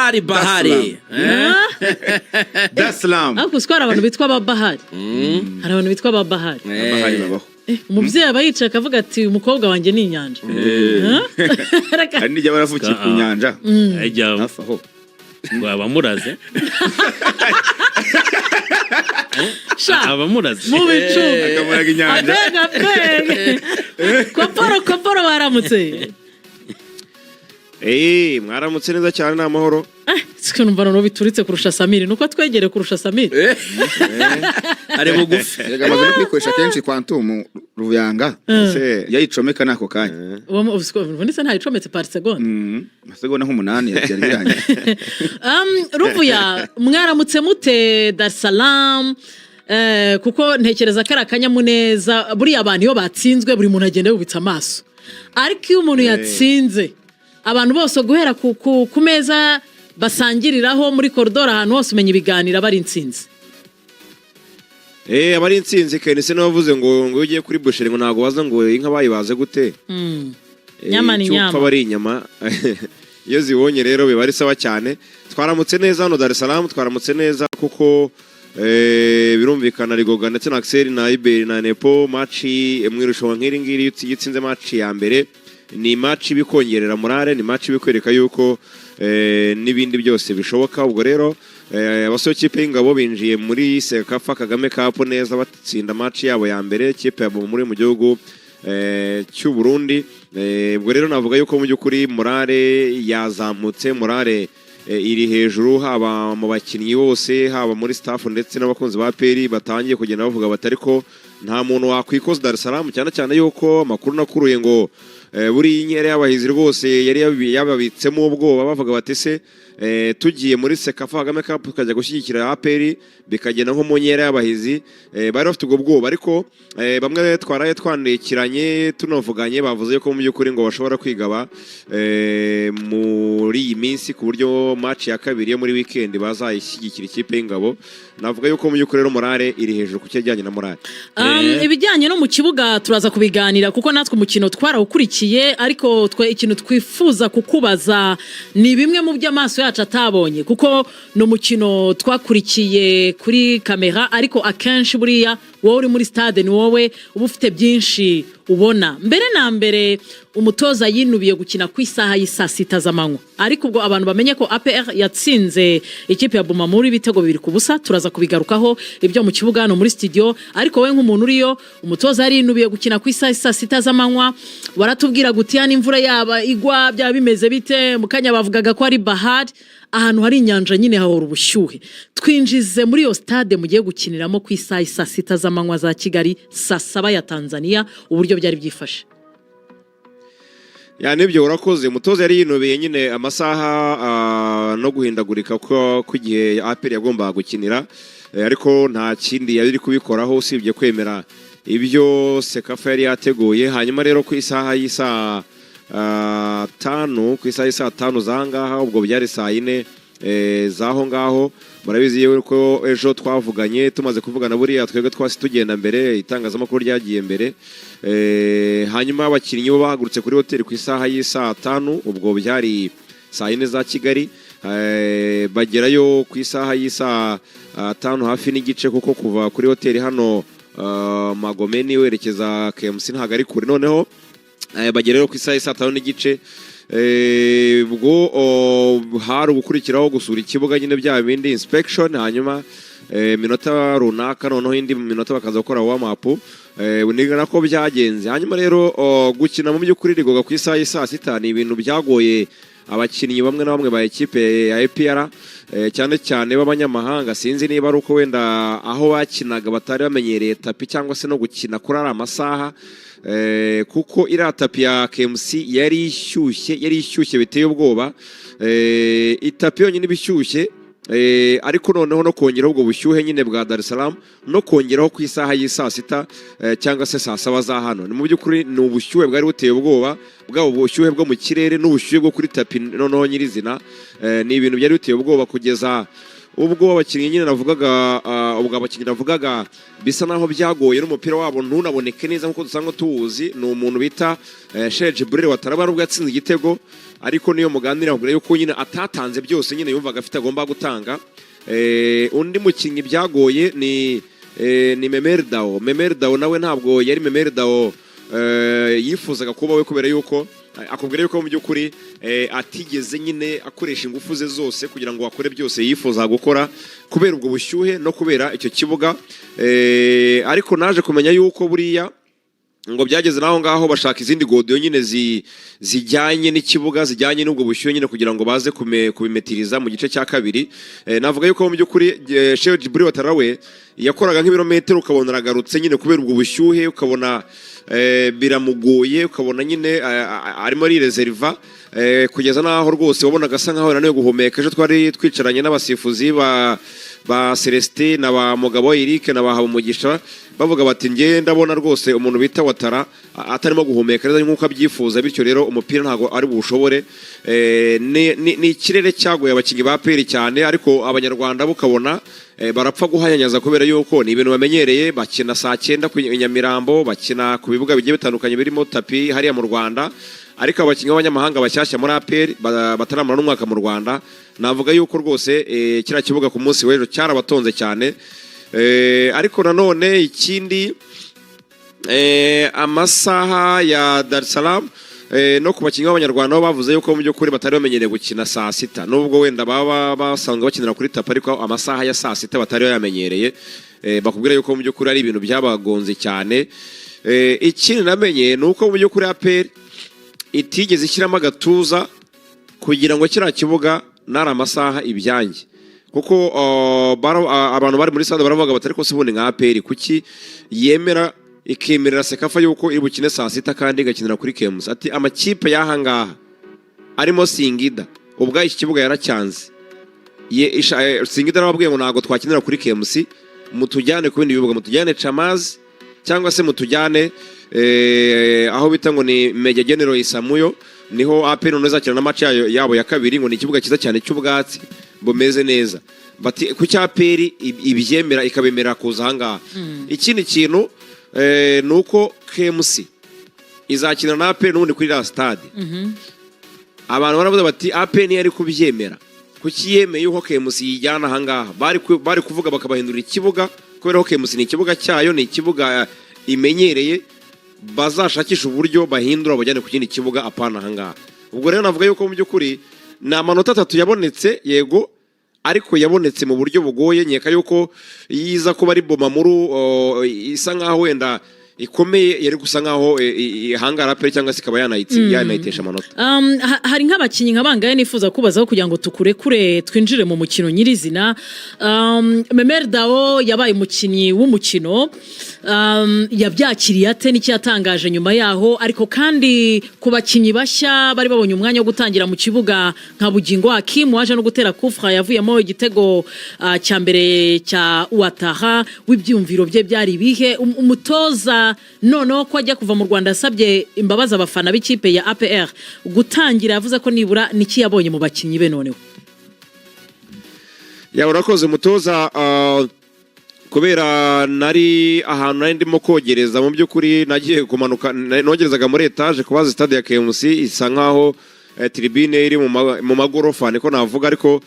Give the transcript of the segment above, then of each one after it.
Bahari bahari. Dar es Salaam. Ariko usiko hari abantu bitwa ba Bahari, hari abantu bitwa ba Bahari. Bahari babaho. Umubyeyi aba yicaye akavuga ati: "Umukobwa wanjye ni inyanja." Hari n'igihe aba yaravukiye ku nyanja Ajya hafi aho. Abamuraze. Sha, abamuraze. Mu bicu. Akamuraga inyanja. Abega abega, koporo koporo, baramutse. Mwaramutse neza cyane, ni amahoro. Siko numva noneho bituritse kurusha Samiri, nuko twegereye kurusha Samiri. Ari bugufi. Erega amaze no kuyikoresha kenshi Quantum Ruvuyanga. Ese iyo ayicomeka ni ako kanya. Ubundi se ntayicometse par seconde? Amasegonda nk'umunani byari birangiye. Ruvuya, mwaramutse mute Dar es Salaam? Kuko ntekereza ko ari akanyamuneza. Buriya abantu iyo batsinzwe buri muntu agenda yubitse amaso, ariko iyo umuntu yatsinze abantu bose guhera ku meza basangiriraho muri koridoro, ahantu hose umenya ibiganiro aba ari intsinzi. Aba ari intsinzi. Kenisi niwe wavuze ngo iyo ugiye kuri boucherie ngo ntabwo baza ngo inka bayibaze gute. Nyama ni Icyo upfa nyama. aba ari inyama. Iyo zibonye rero biba ari sawa cyane. Twaramutse neza hano Dar es Salaam, twaramutse neza kuko birumvikana Rigoga ndetse na Axel na Iberi na Nepo, match mu irushanwa nk'iri ngiri, iyo utsinze match ya mbere ni match ibikongerera morale, ni match ibikwereka yuko n'ibindi byose bishoboka. Ubwo rero abasore kipe y'Ingabo binjiye muri CECAFA Kagame Cup neza, batsinda match yabo ya mbere, kipe ya muri mu gihugu cy'u Burundi. Ubwo rero navuga yuko mu by'ukuri morale yazamutse, morale iri hejuru, haba mu bakinnyi bose, haba muri staff ndetse n'abakunzi ba APR batangiye kugenda bavuga bati: "Ariko nta muntu wakwikoza Dar es Salaam," cyane cyane yuko amakuru nakuruye ngo buriya inkera y'abahizi rwose yari yababitsemo ubwoba. Bavuga bati: "Se tugiye muri CECAFA Kagame Cup tukajya gushyigikira APR bikagenda nko mu nkera y'abahizi?" Bari bafite ubwo bwoba, ariko bamwe twaraye twandikiranye tunavuganye bavuze ko mu by'ukuri ngo bashobora kwigaba muri iyi minsi, ku buryo match ya kabiri yo muri weekend bazayishyigikira ikipe y'Ingabo. Navuga yuko mu by'ukuri rero morale iri hejuru ku kijyanye na morale. Ibijyanye no mu kibuga turaza kubiganira kuko natwe umukino twarawukurikiye, ariko twe ikintu twifuza kukubaza ni bimwe mu byo amaso yacu atabonye, kuko ni umukino twakurikiye kuri kamera, ariko akenshi buriya wowe uri muri stade ni wowe uba ufite byinshi ubona. Mbere na mbere umutoza yinubiye gukina ku isaha y'isaa 6 z'amanywa, ariko ubwo abantu bamenye ko APR yatsinze ikipe ya Bumamuru ibitego 2-0. Turaza kubigarukaho ibyo mu kibuga hano muri studio, ariko wowe nk'umuntu uriyo, umutoza yarinubiye gukina ku isaha y'isaa 6 z'amanywa. Baratubwira guti hano imvura yaba igwa byaba bimeze bite? Mu kanya bavugaga ko ari bahari, ahantu hari inyanja nyine hahora ubushyuhe. Twinjize muri iyo stade mugiye gukiniramo ku isaha y'isaa 6 z'amanywa za Kigali, saa 7 ya Tanzania, uburyo byari byifashe. Ya, nibyo, urakoze. Umutoza yari yinubiye nyine amasaha no guhindagurika kw'igihe APR yagombaga gukinira, ariko nta kindi yari kubikoraho usibye kwemera ibyo CECAFA yari yateguye. Hanyuma rero ku isaha y'isaa 5, ku isaha y'isaa 5 z'ahangaha, ubwo byari saa 4 z'aho ngaho. Murabizi yuko ejo twavuganye, tumaze kuvugana buriya twebwe twasi tugenda mbere, itangazamakuru ryagiye mbere. Hanyuma abakinnyi bo bahagurutse kuri hoteli ku isaha y'isaa 5, ubwo byari saa 4 za Kigali. Bagerayo ku isaha y'isaa 5 hafi n'igice, kuko kuva kuri hoteli hano Magomeni werekeza KMC ntabwo ari kure. Noneho bagerayo ku isaha y'isaa 5 n'igice. Ubwo hari ugukurikiraho gusura ikibuga nyine, bya bindi inspection, hanyuma minota runaka noneho indi minota bakaza gukora warm up. Ni nako byagenze. Hanyuma rero gukina mu by'ukuri rigoga ku isaha y'isaa 6 ni ibintu byagoye abakinnyi bamwe na bamwe ba ekipe ya APR, cyane cyane b'abanyamahanga. Sinzi niba ari uko wenda aho bakinaga batari bamenyereye tapis cyangwa se no gukina kuri ari amasaha, kuko iriya tapis ya KMC yari ishyushye, yari ishyushye biteye ubwoba. Itapi yonyine iba ishyushye, ariko noneho no kongeraho ubwo bushyuhe nyine bwa Dar es Salaam, no kongeraho ku isaha y'isaa 6 cyangwa se saa 7 za hano, ni mu by'ukuri ni ubushyuhe bwari buteye ubwoba, bwaba ubushyuhe bwo mu kirere n'ubushyuhe bwo kuri tapis noneho nyirizina. Ni ibintu byari biteye ubwoba kugeza Ubwo abakinnyi nyine navugaga, ubwo abakinnyi navugaga bisa naho byagoye n'umupira wabo ntunaboneke neza nk'uko dusanzwe tuwuzi, ni umuntu bita Cheick Djibril Ouattara. Nubwo yatsinze igitego, ariko niyo muganira akubwira yuko nyine atatanze byose nyine yumvaga afite agomba gutanga. Undi mukinnyi byagoye ni Memel Dao. Memel Dao nawe ntabwo yari Memel Dao yifuzaga kuba we, kubera yuko akubwira yuko mu by'ukuri atigeze nyine akoresha ingufu ze zose kugira ngo akore byose yifuzaga gukora, kubera ubwo bushyuhe no kubera icyo kibuga. Ariko naje kumenya yuko buriya ngo byageze n'aho ngaho bashaka izindi godiyo nyine zijyanye n'ikibuga, zijyanye n'ubwo bushyuhe nyine, kugira ngo baze kubimetiriza mu gice cya kabiri. Navuga yuko mu by'ukuri Cheick Djibril Ouattara we yakoraga nk'ibirometero ukabona aragarutse nyine kubera ubwo bushyuhe, ukabona biramugoye, ukabona nyine arimo arirezeriva, kugeza n'aho rwose wabonaga asa nkaho yananiwe guhumeka. Ejo twari twicaranye n'abasifuzi ba Celestin na ba Mugabo Eric na ba Habumugisha, bavuga bati: "Njye ndabona rwose umuntu bita Ouattara atarimo guhumeka neza nk'uko abyifuza, bityo rero umupira ntabwo ari buwushobore." Ni ikirere cyagoye abakinnyi ba APR cyane, ariko Abanyarwanda bo ukabona barapfa guhanyanyaza, kubera yuko ni ibintu bamenyereye. Bakina saa 9 ku i Nyamirambo, bakina ku bibuga bigiye bitandukanye birimo tapi hariya mu Rwanda. Ariko abakinnyi b'abanyamahanga bashyashya muri APR bataramara n'umwaka mu Rwanda, navuga yuko rwose kiriya kibuga ku munsi w'ejo cyarabatonze cyane. Ariko nanone ikindi, amasaha ya Dar es Salaam no ku bakinnyi b'Abanyarwanda bo bavuze yuko mu by'ukuri batari bamenyereye gukina saa 6, nubwo wenda baba basanzwe bakinira kuri tapi, ariko amasaha ya saa 6 batari bayamenyereye. Bakubwira yuko mu by'ukuri ari ibintu byabagonze cyane. Ikindi namenye ni uko mu by'ukuri APR itigeze ishyiramo agatuza kugira ngo kiriya kibuga nari amasaha ibyange, kuko abantu bari muri stade baravuga bati: "Ariko se ubundi nka APR kuki yemera, ikemerera CECAFA yuko iri bukine saa 6 kandi igakinira kuri KMC?" Ati: "Amakipe y'aha ngaha arimo Singida, ubwayo iki kibuga yaracyanze." Singida arababwiye ngo: "Ntabwo twakinira kuri KMC, mutujyane ku bindi bibuga, mutujyane Chamazi cyangwa se mutujyane aho bita ngo ni Meja General Isamuyo, niho APR noneho izakina na match yayo yabo ya kabiri, ngo ni ikibuga cyiza cyane cy'ubwatsi bumeze neza." Bati: "Kuki APR ibyemera, ikabemerera kuza aha ngaha?" Ikindi kintu ni uko KMC izakina na APR n'ubundi kuri iriya stade. Abantu baravuze bati: "APR niyo ari kubyemera, kuki yemeye yuko KMC yijyana aha ngaha?" Bari kuvuga bakabahindurira ikibuga, kubera ko KMC ni ikibuga cyayo, ni ikibuga imenyereye. Bazashakisha uburyo bahindura bajyane ku kindi kibuga, apana aha ngaha. Ubwo rero navuga yuko mu by'ukuri ni amanota 3 yabonetse, yego, ariko yabonetse mu buryo bugoye. Nkeka yuko yiza kuba ari Bumamuru isa nkaho wenda ikomeye, yari gusa nkaho ihangara APR cyangwa se ikaba yanayitesha amanota. Hari nk'abakinnyi nka bangahe nifuza kubazaho kugira ngo tukurekure twinjire mu mukino nyirizina. Memel Dao yabaye umukinnyi w'umukino. Yabyakiriye ate? N'icyo yatangaje nyuma yaho? Ariko kandi ku bakinnyi bashya bari babonye umwanya wo gutangira mu kibuga, nka Bugingo Hakim waje no gutera kufra yavuyemo igitego cya mbere cya Ouattara, w'ibyumviro bye byari ibihe? Umutoza noneho ko ajya kuva mu Rwanda yasabye imbabazi abafana b'ikipe ya APR, gutangira yavuze ko nibura niki yabonye mu bakinnyi be noneho? Ya, urakoze. Umutoza, kubera nari ahantu nari ndimo kogereza, mu by'ukuri nagiye kumanuka, nogerezaga muri etaje kubaza stade ya KMC, isa nkaho tribune iri mu magorofa, niko navuga. Ariko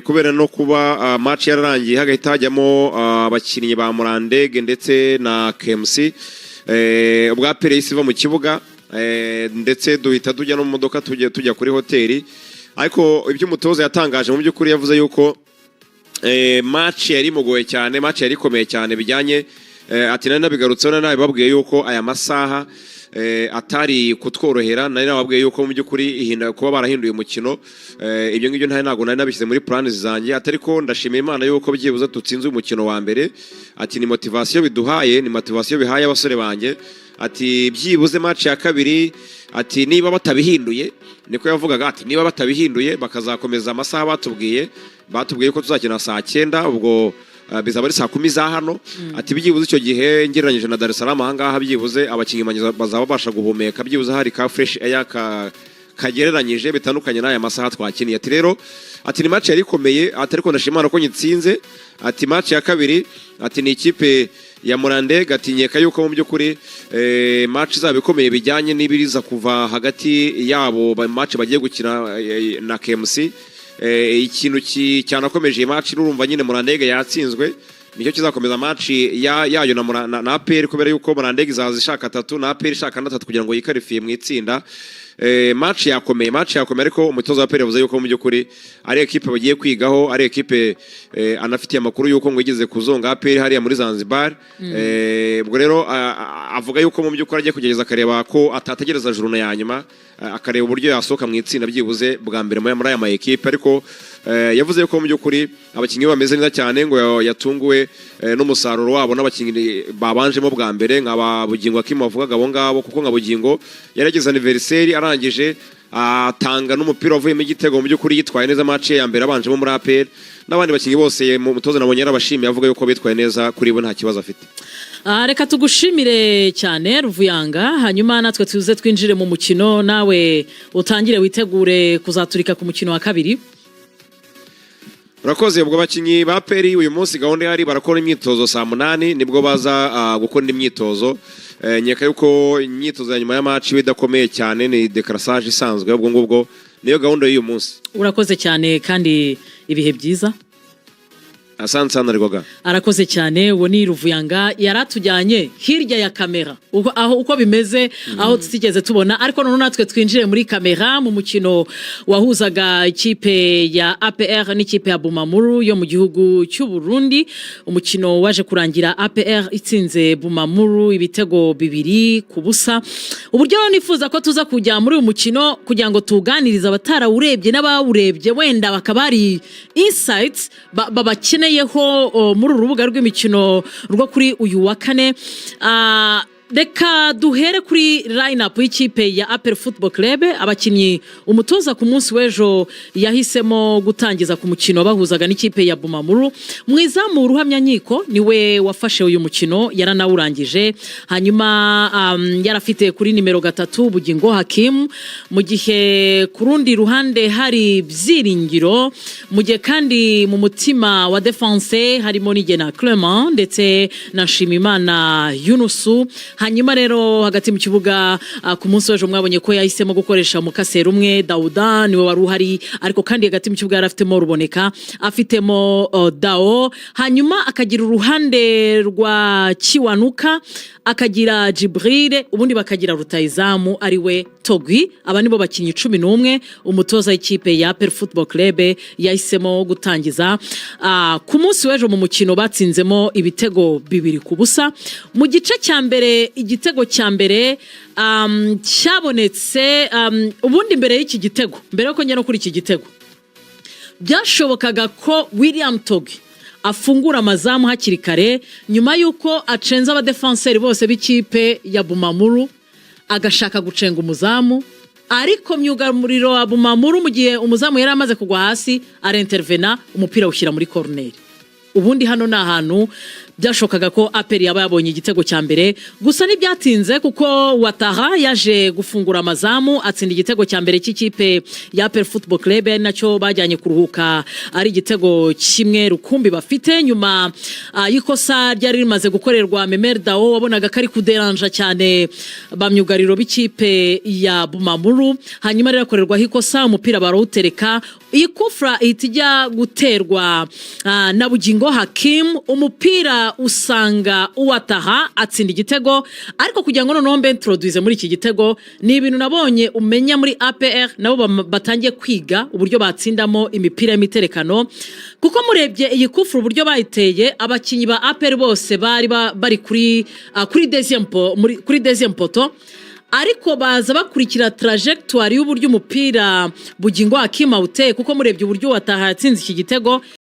kubera no kuba match yararangiye hagahita hajyamo abakinnyi ba Murandege ndetse na KMC, ubwa APR yahise iva mu kibuga, ndetse duhita tujya no mu modoka tujya kuri hoteli. Ariko ibyo umutoza yatangaje, mu by'ukuri yavuze yuko match yari imugoye cyane, match yari ikomeye cyane bijyanye, ati: "Nari nabigarutseho, nari nabibabwiye yuko aya masaha atari kutworohera. Nari nababwiye yuko mu by'ukuri kuba barahinduye umukino, ibyo ngibyo ntabwo nari nabishyize muri plans zanjye." Atari ko ndashimira Imana yuko byibuze dutsinze umukino wa mbere. Ati: "Ni motivation biduhaye, ni motivation bihaye abasore banjye." Ati: "Byibuze match ya kabiri," ati, "niba batabihinduye," niko yavugaga, ati: "niba batabihinduye bakazakomeza amasaha batubwiye ko tuzakina saa 9, ubwo bizaba ari saa 10 za hano." Ati: "Byibuze icyo gihe ngereranyije na Dar es Salaam, ahangaha byibuze abakinnyi bazaba babasha guhumeka, byibuze hari ka fresh air ka Kagereranyije bitandukanye n'aya masaha twakiniye. Ati rero, ati ni match yari ikomeye, ati ariko ndashima Imana ko nyitsinze. Ati match ya kabiri, ati ni ikipe ya Murande, gatinyeka yuko mu by'ukuri match izaba ikomeye bijyanye n'ibiriza kuva hagati yabo match bagiye gukina na KMC. Ikintu cyanakomeje iyi match, urumva nyine Murandege yatsinzwe, nicyo kizakomeza match yayo na APR, kubera yuko Murandege izaza ishaka atatu na APR ishaka n'atatu kugira ngo yikarifiye mu itsinda. Match yakomeye, match yakomeye, ariko umutoza wa APR yavuze yuko mu by'ukuri ari ekipe bagiye kwigaho, ari ekipe anafitiye amakuru yuko ngo igeze kuzonga APR hariya muri Zanzibar. Ubwo rero avuga yuko mu by'ukuri agiye kugerageza akareba ko atategereza journée ya nyuma, akareba uburyo yasohoka mu itsinda byibuze bwa mbere muri aya ma ekipe. Ariko yavuze yuko mu by'ukuri abakinnyi be bameze neza cyane, ngo yatunguwe n'umusaruro wabo n'abakinnyi babanjemo bwa mbere nka ba Bugingo Hakim wavugaga abo ngabo, kuko nka Bugingo yaragize anniversaire, arangije atanga n'umupira wavuyemo igitego. Mu by'ukuri yitwaye neza match ye ya mbere abanjemo muri APR, n'abandi bakinnyi bose mu mutoza nabonye yarabashimiye, avuga yuko bitwaye neza, kuri bo nta kibazo afite. Reka tugushimire cyane, Ruvuyanga, hanyuma natwe tuze twinjire mu mukino, nawe utangire witegure kuzaturika ku mukino wa kabiri. Urakoze. Ubwo abakinnyi ba APR uyu munsi gahunda ihari, barakora imyitozo saa 8, nibwo baza gukora indi myitozo. Nkeka yuko imyitozo ya nyuma ya match iba idakomeye cyane, ni décrassage isanzwe. Ubwo ngubwo niyo gahunda y'uyu munsi. Urakoze cyane kandi ibihe byiza. Asante sana, Rigoga. Arakoze cyane, uwo ni Ruvuyanga, yaratujyanye hirya ya kamera uko, aho uko bimeze, aho tutigeze tubona. Ariko noneho natwe twinjire muri kamera mu mukino wahuzaga ikipe ya APR n'ikipe ya Bumamuru yo mu gihugu cy'u Burundi. Umukino waje kurangira APR itsinze Bumamuru ibitego 2-0. Uburyo rero nifuza ko tuza kujya muri uyu mukino kugira ngo tuganirize abatarawurebye n'abawurebye, wenda bakaba hari insights babakeneyeho muri uru rubuga rw'imikino rwo kuri uyu wa kane. Reka duhere kuri line up y'ikipe ya APR Football Club, abakinnyi umutoza ku munsi w'ejo yahisemo gutangiza ku mukino bahuzaga n'ikipe ya Bumamuru. Mu izamu, Ruhamyankiko niwe wafashe uyu mukino, yaranawurangije. Hanyuma yarafite kuri nimero 3 Bugingo Hakim, mu gihe ku rundi ruhande hari Byiringiro, mu gihe kandi mu mutima wa defense harimo Nigena Clement ndetse na Nshimimana Yunusu. Hanyuma rero hagati mu kibuga, ku munsi w'ejo mwabonye ko yahisemo gukoresha mukaseri umwe, Dauda niwe wari uhari, ariko kandi hagati mu kibuga yari afitemo Ruboneka, afitemo Dao, hanyuma akagira uruhande rwa Kiwanuka, akagira Jibril, ubundi bakagira rutayizamu ariwe Togwi. Aba nibo bakinnyi 11 umutoza w'ikipe ya APR Football Club yahisemo gutangiza ku munsi w'ejo mu mukino batsinzemo ibitego 2-0. Mu gice cya mbere, igitego cya mbere cyabonetse ubundi mbere y'iki gitego, mbere yuko njya no kuri iki gitego, byashobokaga ko William Togui afungura amazamu hakiri kare nyuma y'uko acenze abadefanseri bose b'ikipe ya Bumamuru, agashaka gucenga umuzamu, ariko myugariro wa Bumamuru, mu gihe umuzamu yari amaze kugwa hasi, arentervena, umupira awushyira muri koroneri. Ubundi hano ni ahantu byashobokaga ko APR yaba yabonye igitego cya mbere, gusa ntibyatinze kuko Watara yaje gufungura amazamu, atsinda igitego cya mbere cy'ikipe ya APR Football Club, ari nacyo bajyanye kuruhuka ari igitego kimwe rukumbi bafite, nyuma y'ikosa ryari rimaze gukorerwa Memer Dao, wabonaga ko ari kuderanja cyane ba myugariro b'ikipe ya Bumamuru. Hanyuma rero akorerwaho ikosa, umupira barawutereka, iyi kufra ihita ijya guterwa na Bugingo Hakim, umupira usanga Uwataha, atsinda igitego. Ariko kugira ngo noneho mbe introduce muri iki gitego, ni ibintu nabonye umenya muri APR nabo batangiye kwiga uburyo batsindamo imipira y'imiterekano, kuko murebye iyi kufra uburyo bayiteye, abakinnyi ba APR bose bari bari kuri deuxième poteau, ariko baza bakurikira trajectoire y'uburyo umupira Bugingo Hakim awuteye, kuko murebye uburyo Wataha yatsinze iki gitego.